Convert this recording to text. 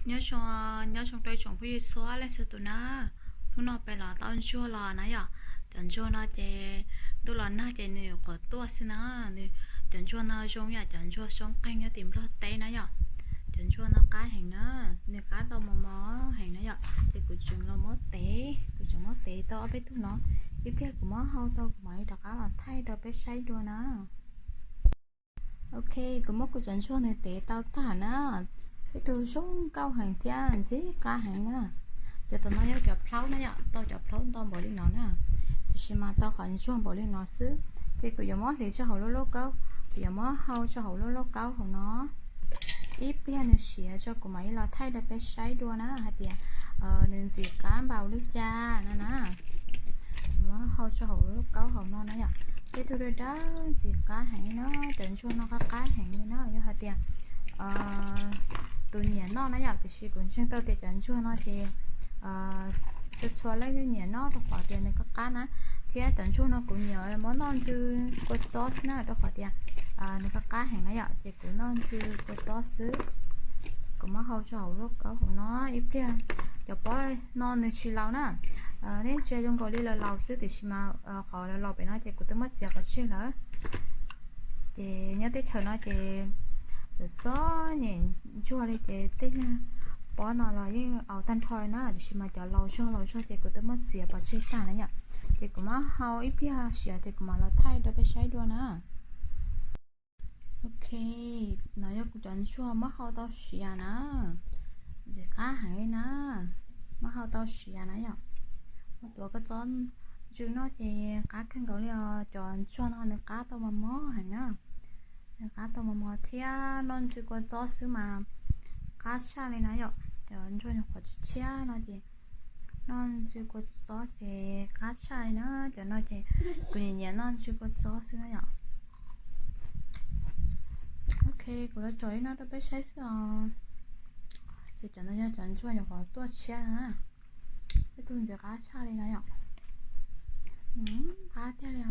Nyob zoo, nyob zoo rau tsoom phooj ywg txhua leej txhua tus na. Hnub no peb los tau ntsuag los na yom. Cov ntsuag no ces ntuj los nag ces nws yuav qhuav tuaj xwb na. Cov ntsuag no zoo yam cov ntsuag xyoob qeeg nyob tim Nplog teb na yom. Cov ntsuag no qab heev na, nws qab tau mos mos heev na yom. Ces kuv tseem los muab tev, kuv tseem muab tev tau ob peb tug no. Ib pliag kuv muab hau tau kuv mam li rov qab los thaij rau peb saib dua na. Ok, kuv muab kuv cov ntsuag nws tev tau tag na. Tej tug zoo nkauj heev thiab ntxim qab heev na. Cov tom no yog cov plaub na yom, tau cov plaub nto npaum li no na. Tiam sis mas tau qhov ntsuag npaum li no xwb. Ces kuv yuav muab hliv rau hauv lub lauj kaub, kuv yuav muab hau rau hauv lub lauj kaub hauv no. Ib pliag nws siav tso kuv mam li los thaij rau peb saib dua na hais tias nws ntxim qab npaum li cas no na. Muab hau rau hauv lub lauj kaub hauv no na yom. Tej tug dawb dawb ntxim qab heev li na, cov ntsuag no qab qab heev li na, yog hais tias tus nyiam noj na yom. Tiam sis kuv ntseeg tau tias cov ntsuag no ces txhua txhua leej yeej nyiam noj rau qhov tias nws qab qab na, thiab cov ntsuag no kuv nyiam muab noj ntsw kua txob xwb na, rau qhov tias nws qab qab heev na yom, ces kuv noj ntsw kua txob xwb. Kuv muab hau rau hauv lauj kaub hauv no ib pliag. Cov pob no nws tsis laus na, nej ntsia zoo nkaus li laus laus xwb, tiam sis mas qhov laus laus pem no ces kuv twb muab txiav pov tseg lawm. Ces nyob teb chaws no ces txom txom nyem ntsuag li ces tej nyuag pob no los yeej aus tag nrho li na, tiam sis mas cov laus zog laus zog ces kuv twb muab txiav pov tseg tag na yom. Ces kuv muab hau ib pliag siav ces kuv mam los thaij rau peb saib dua na. Ok, no yog kuv cov ntsuag muab hau tau siav na, ntxim qab heev li na, muab hau tau siav na yom. Muab tuav kua txob ntsw noj ces qab kawg nkaus li os. Cov ntsuag no nws qab tau mos mos heev na, nws qab tau mos mos thiab noj ntsw kua txob xwb mas qab tshaj li na yom. Cov ntsuag nyuam qhuav tshiab tshiab no ces noj ntsw kua txob ces qab tshaj li na. Cov no ces kuv nyiam nyiam noj ntsw kua txob xwb na yom. Ok, kuv los tso li no rau peb saib xwb os. Ces cov no yog cov ntsuag nyuam qhuav tuaj tshiab na. Tej tug ntxim qab tshaj li na yom. Qab tiag li.